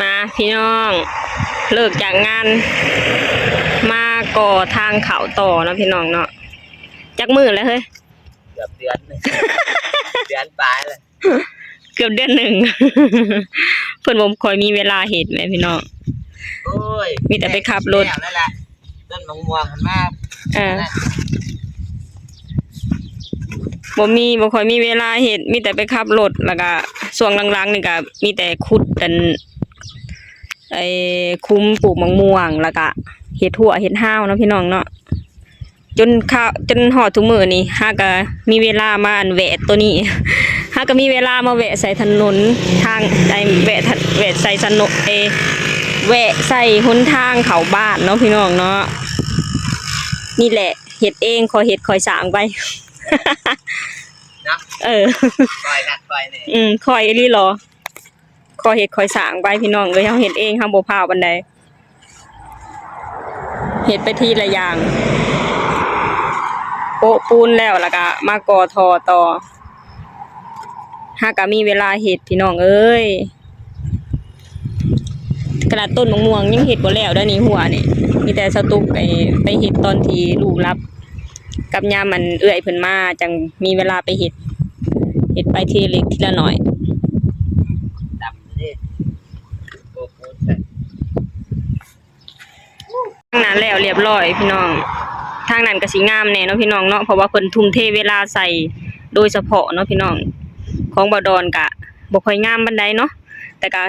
ມາພີ່ນ້ອງ ເລີກຈາກງານ ມາກໍ່ທາງເຂົ້າຕໍ່ເນາະພີ່ນ້ອງເນາະ. ຈັກມື້ແລ້ວເຮີ້ຍ? ເກືອບເດືອນໜຶ່ງ ເດືອນປາຍແລ້ວ ເກືອບເດືອນໜຶ່ງ ເພິ່ນບໍ່ຄ່ອຍມີເວລາເຮັດແຫຼະພີ່ນ້ອງ. ໂອ້ຍ ມີແຕ່ໄປຂັບລົດ ແລ້ວແຫຼະ ຕົ້ນມະມ່ວງຫັ້ນມາ ເອີ ບໍ່ມີ ບໍ່ຄ່ອຍມີເວລາເຮັດ ມີແຕ່ໄປຂັບລົດ ແລ້ວກະຊ່ວງຫຼັງໆນີ້ກະມີແຕ່ຂຸດອັນ ໄອ້ ຂຸມປູກໝາກມ່ວງ ແລ້ວກະເຮັດຮົ້ວເຮັດຮາວເນາະພີ່ນ້ອງເນາະ. ຈົນຄາ ຈົນຮອດທຸກມື້ນີ້ ຫາກະມີເວລາມາອັນແຫວະໂຕນີ້ ຫາກະມີເວລາມາແຫວະໃສ່ຖະໜົນທາງ ໄອ້ ແຫວະ ແຫວະໃສ່ຖະໜົນ ເອ ແຫວະໃສ່ຫົນທາງເຂົ້າບ້ານເນາະພີ່ນ້ອງເນາະ. ນີ້ແຫຼະ ເຮັດເອງ ຄ່ອຍເຮັດຄ່ອຍສ້າງໄປເນາະ. ເອີ ຄ່ອຍຄັກຄ່ອຍແນ່ ອືມ ຄ່ອຍອີ່ຫຼີເນາະ. ຄ່ອຍເຮັດຄ່ອຍສ້າງໄປພີ່ນ້ອງເອີຍ ເຮົາເຮັດເອງເຮົາບໍ່ພ້າວປານໃດ ເຮັດໄປທີລະຢ່າງ. ໂປະປູນແລ້ວ ແລ້ວກະມາກໍ່ທໍ່ຕໍ່ ຫາກະມີເວລາເຮັດພີ່ນ້ອງເອີຍ. ຂະໜາດຕົ້ນໝາກມ່ວງຍັງເຮັດບໍ່ແລ້ວເດີ້ນີ້ ຮົ້ວນີ້ ມີແຕ່ສະຕຸກໄປ ໄປເຮັດຕອນທີ່ລູກຫຼັບ ກັບຍາມອັນເອື້ອຍເພິ່ນມາ ຈັ່ງມີເວລາໄປເຮັດ ເຮັດໄປທີລະເລັກທີລະໜ້ອຍ. ທາງນັ້ນແລ້ວລຽບລ້ອຍພີ່ນ້ອງ ທາງນັ້ນກະຊິງາມແດ່ເນາະພີ່ນ້ອງເນາະ ເພາະວ່າເພິ່ນທຸ່ມເທເວລາໃສ່ໂດຍສະເພາະເນາະພີ່ນ້ອງ. ຂອງບ່າວດອນກະບໍ່ຄ່ອຍງາມປານໃດເນາະ ແຕ່ກະ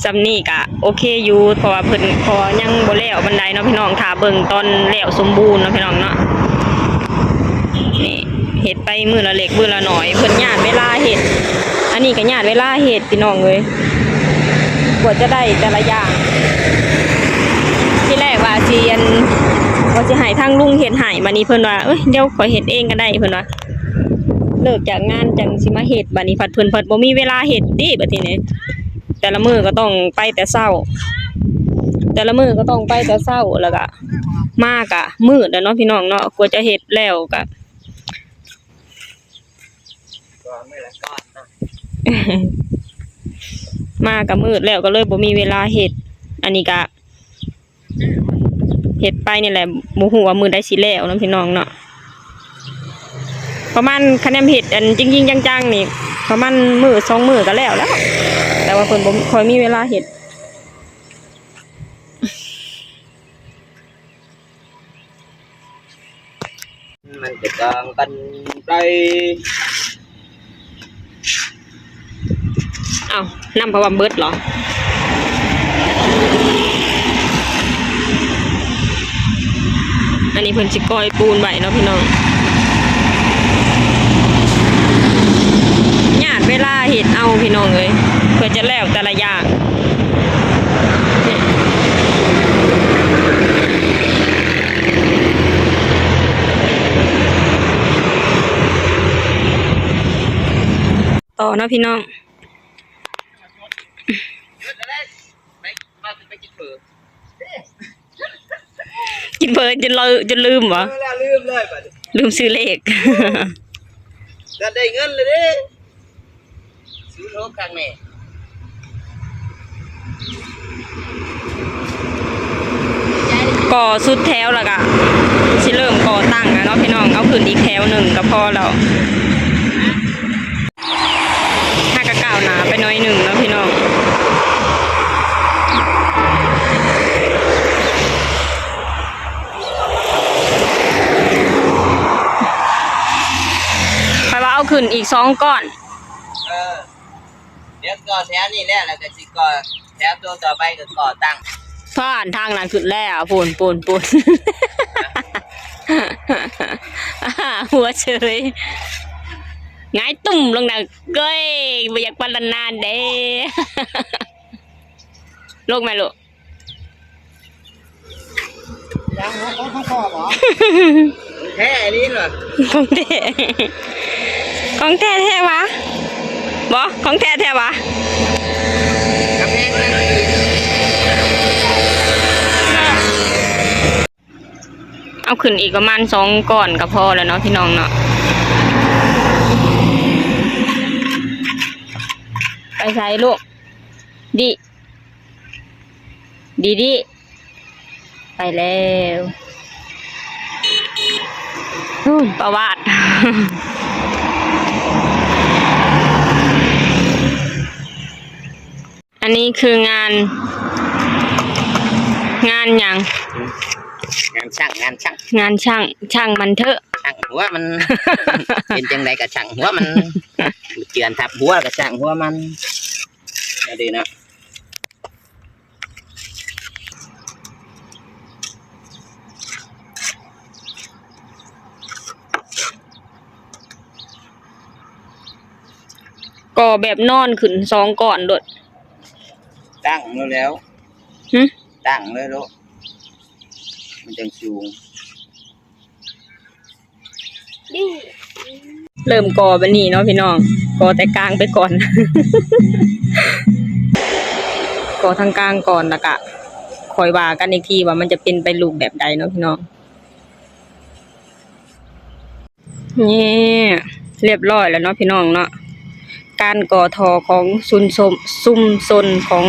ສ່ຳນີ້ກະໂອເຄຢູ່ ເພາະວ່າເພິ່ນ ເພາະວ່າຍັງບໍ່ແລ້ວປານໃດເນາະພີ່ນ້ອງ ຖ້າເບິ່ງຕອນແລ້ວສົມບູນເນາະພີ່ນ້ອງເນາະ. ນີ້ເຮັດໄປມື້ລະເລັກມື້ລະໜ້ອຍ ເພິ່ນຍາດເວລາເຮັດ ອັນນີ້ກະຍາດເວລາເຮັດພີ່ນ້ອງເອີຍ ກວ່າຈະໄດ້ແຕ່ລະຢ່າງ. ທີແລກວ່າຊິອັນ ວ່າຊິໃຫ້ທາງລຸງເຮັດໃຫ້ ບາດນີ້ເພິ່ນວ່າ ເອີຍ ດຽວຂ້ອຍເຮັດເອງກະໄດ້ ເພິ່ນວ່າ ເລີກຈາກງານຈັ່ງຊິມາເຮັດ ບາດນີ້ພັດເພິ່ນພັດບໍ່ມີເວລາເຮັດຕິ ບາດທີນີ້ ແຕ່ລະມື້ກະຕ້ອງໄປແຕ່ເຊົ້າ ແຕ່ລະມື້ກະຕ້ອງໄປແຕ່ເຊົ້າ ແລ້ວກະມາກະມືດແລ້ວເນາະພີ່ນ້ອງເນາະ ກວ່າຈະເຮັດແລ້ວກະ ມາກະມືດແລ້ວ ກະເລີຍບໍ່ມີເວລາເຮັດ. ອັນນີ້ກະ ເຮັດໄປນີ້ແຫຼະ ບໍ່ຮູ້ວ່າມື້ໃດຊິແລ້ວເນາະພີ່ນ້ອງເນາະ. ປະມານ ຄັນແມ່ນເຮັດອັນຈິງໆຈັງໆນີ້ ປະມານມື້ສອງມື້ກະແລ້ວແລ້ວ ແຕ່ວ່າເພິ່ນບໍ່ຄ່ອຍມີເວລາເຮັດ. ມັນກະຕ່າງກັນໄປ. ເອົ້າ ນ້ຳເຂົາວ່າເບິດເຫລອ? ອັນນີ້ເພິ່ນຊິກ່ອຍປູນໄວ້ເນາະພີ່ນ້ອງ ຍາດເວລາເຮັດເອົາພີ່ນ້ອງເອີຍ ເພື່ອຈະແລ້ວແຕ່ລະຢ່າງ. ຕໍ່ເນາະພີ່ນ້ອງ ກິນເພີ້ຈົນລືມ ຈົນລືມຫວາ? ເອີ ລືມເລີຍບາດນີ້ ລືມຊື້ເລກ ຈະໄດ້ເງິນແລ້ວເດ້. ກໍ່ສຸດແຖວແລ້ວກະຊິເລີ່ມກໍ່ຕັ້ງແລ້ວເນາະພີ່ນ້ອງ ເອົາຂຶ້ນອີກແຖວໜຶ່ງກະພໍແລ້ວ. ຫາກະກ້າວໜ້າໄປໜ້ອຍໜຶ່ງເນາະພີ່ນ້ອງ. ຂ້ອຍວ່າເອົາຂຶ້ນອີກສອງກ້ອນ. ເອີ ດຽວກໍ່ແຖວນີ້ແລ້ວ ແລ້ວກະຊິກໍ່ແຖວໂຕຕໍ່ໄປ ກະກໍ່ຕັ້ງ. ຜ່ານທາງນັ້ນຂຶ້ນແລ້ວ ພຸ້ນ ພຸ້ນ ພຸ້ນ ຫົວເສີຍ ຫງາຍຕຸ້ມລົງນະ ເອີຍ ບໍ່ຢາກປານນັ້ນເດ້. ລົງແມ່ລູກ. ຂອງແທ້ອີ່ຫຼີຫວາ? ຂອງແທ້ ຂອງແທ້ແທ້ຫວາ? ບໍ່ ຂອງແທ້ແທ້ຫວາ? ກຳແພງເງິນ. ເອົາຂຶ້ນອີກປະມານສອງກ້ອນກະພໍແລ້ວເນາະ ພີ່ນ້ອງເນາະ. ໄປໃສລູກ? ດິ ດິ ດິ ໄປແລ້ວ. ພຸ້ນ ປະຫວາດ. ອັນນີ້ຄືງານ ງານຫຍັງ? ງານຊ່າງ ງານຊ່າງ ງານຊ່າງ ຊ່າງມັນເຖາະ ຊ່າງຫົວມັນ. ເປັນຈັ່ງໃດກໍຊ່າງຫົວມັນ ເຈື່ອນທັບຫົວກໍຊ່າງຫົວມັນ ອັນນີ້ນະ. ກໍແບບນອນຂຶ້ນສອງກ້ອນໂລດ ຕັ້ງໂລດແລ້ວ. ຫຶ? ຕັ້ງເລີຍໂລດ ມັນຈັ່ງສູງ. ເລີ່ມກໍ່ບາດນີ້ເນາະພີ່ນ້ອງ ກໍ່ແຕ່ກາງໄປກ່ອນ ກໍ່ທາງກາງກ່ອນ ແລ້ວກະຄ່ອຍວ່າກັນອີກທີວ່າມັນຈະເປັນໄປຮູບແບບໃດເນາະພີ່ນ້ອງ. ນີ້ ຮຽບຮ້ອຍແລ້ວເນາະພີ່ນ້ອງເນາະ ການກໍ່ທໍ່ຂອງຊຸມຊົນ ຊຸມຊົນຂອງ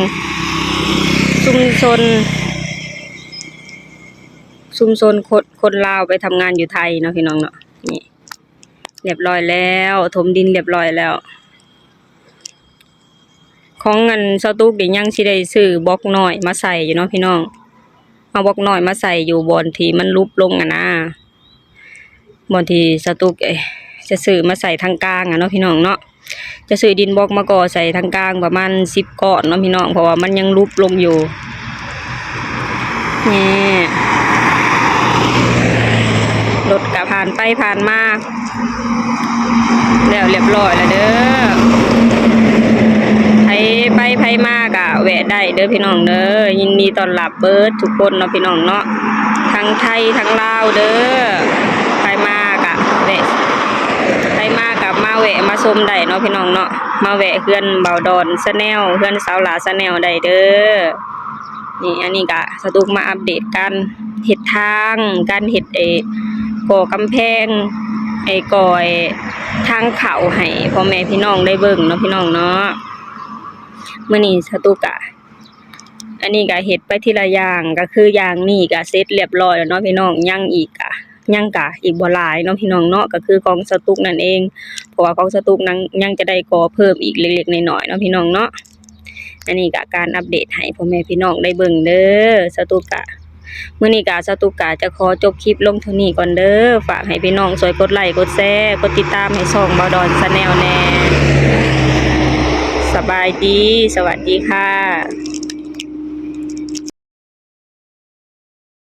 ຊຸມຊົນ ຊຸມຊົນຄົນ ຄົນລາວໄປທຳງານຢູ່ໄທເນາະພີ່ນ້ອງເນາະ. ນີ້ ຮຽບຮ້ອຍແລ້ວ ຖົມດິນຮຽບຮ້ອຍແລ້ວ. ຂອງອັນສາວຕຸກນີ້ຍັງຊິໄດ້ຊື້ບລັອກນ້ອຍມາໃສ່ຢູ່ເນາະພີ່ນ້ອງ ເອົາບລັອກນ້ອຍມາໃສ່ຢູ່ບ່ອນທີ່ມັນຫຼຸບລົງຫັ້ນນາ ບ່ອນທີ່ສາວຕຸກ ເອີ ຈະຊື້ມາໃສ່ທາງກາງຫັ້ນເນາະພີ່ນ້ອງເນາະ. ຈະຊື້ດິນບລັອກມາກໍ່ໃສ່ທາງກາງປະມານສິບກ້ອນເນາະພີ່ນ້ອງ ເພາະວ່າມັນຍັງຫຼຸບລົງຢູ່. ນີ້ ລົດກະຜ່ານໄປຜ່ານມາ ແລ້ວຮຽບຮ້ອຍແລ້ວເດີ. ໃຜໄປໃຜມາກະແວະໄດ້ເດີພີ່ນ້ອງເດີ ຍິນດີຕ້ອນຮັບເບິດທຸກຄົນເນາະພີ່ນ້ອງເນາະ ທັງໄທທັງລາວເດີ. ໃຜມາກະແວະ ໃຜມາກະມາແວະມາຊົມໄດ້ເນາະພີ່ນ້ອງເນາະ ມາແວະເຮືອນບ່າວດອນ Channel ເຮືອນສາວຫຼ້າ Channel ໄດ້ເດີ. ນີ້ ອັນນີ້ກະສາວຕຸກມາອັບເດດການເຮັດທາງ ການເຮັດ ເອີ ກໍ່ກຳແພງ ເອີ ກໍ່ ເອີ ທາງເຂົ້າໃຫ້ພໍ່ແມ່ພີ່ນ້ອງໄດ້ເບິ່ງເນາະພີ່ນ້ອງເນາະ. ມື້ນີ້ສາວຕຸກກະ ອັນນີ້ກະເຮັດໄປທີລະຢ່າງ ກະຄືຢ່າງນີ້ກະເສັດຮຽບຮ້ອຍແລ້ວເນາະພີ່ນ້ອງ ຍັງອີກກະ ຍັງກະອີກບໍ່ຫຼາຍເນາະພີ່ນ້ອງເນາະ ກະຄືຂອງສາວຕຸກນັ້ນເອງ ເພາະວ່າຂອງສາວຕຸກນັ້ນຍັງຈະໄດ້ກໍ່ເພີ່ມອີກເລັກໆນ້ອຍໆເນາະພີ່ນ້ອງເນາະ. ອັນນີ້ກະການອັບເດດໃຫ້ພໍ່ແມ່ພີ່ນ້ອງໄດ້ເບິ່ງເດີ. ສາວຕຸກກະ ມື້ນີ້ກະສາວຕຸກກະຈະຂໍຈົບຄລິບລົງເທົ່ານີ້ກ່ອນເດີ. ຝາກໃຫ້ພີ່ນ້ອງຊ່ວຍກົດໄລ ກົດແຊ ກົດຕິດຕາມໃຫ້ຊ່ອງບ່າວດອນ Channel ແດ່. ສະບາຍດີ ສະຫວັດດີຄ່ະ.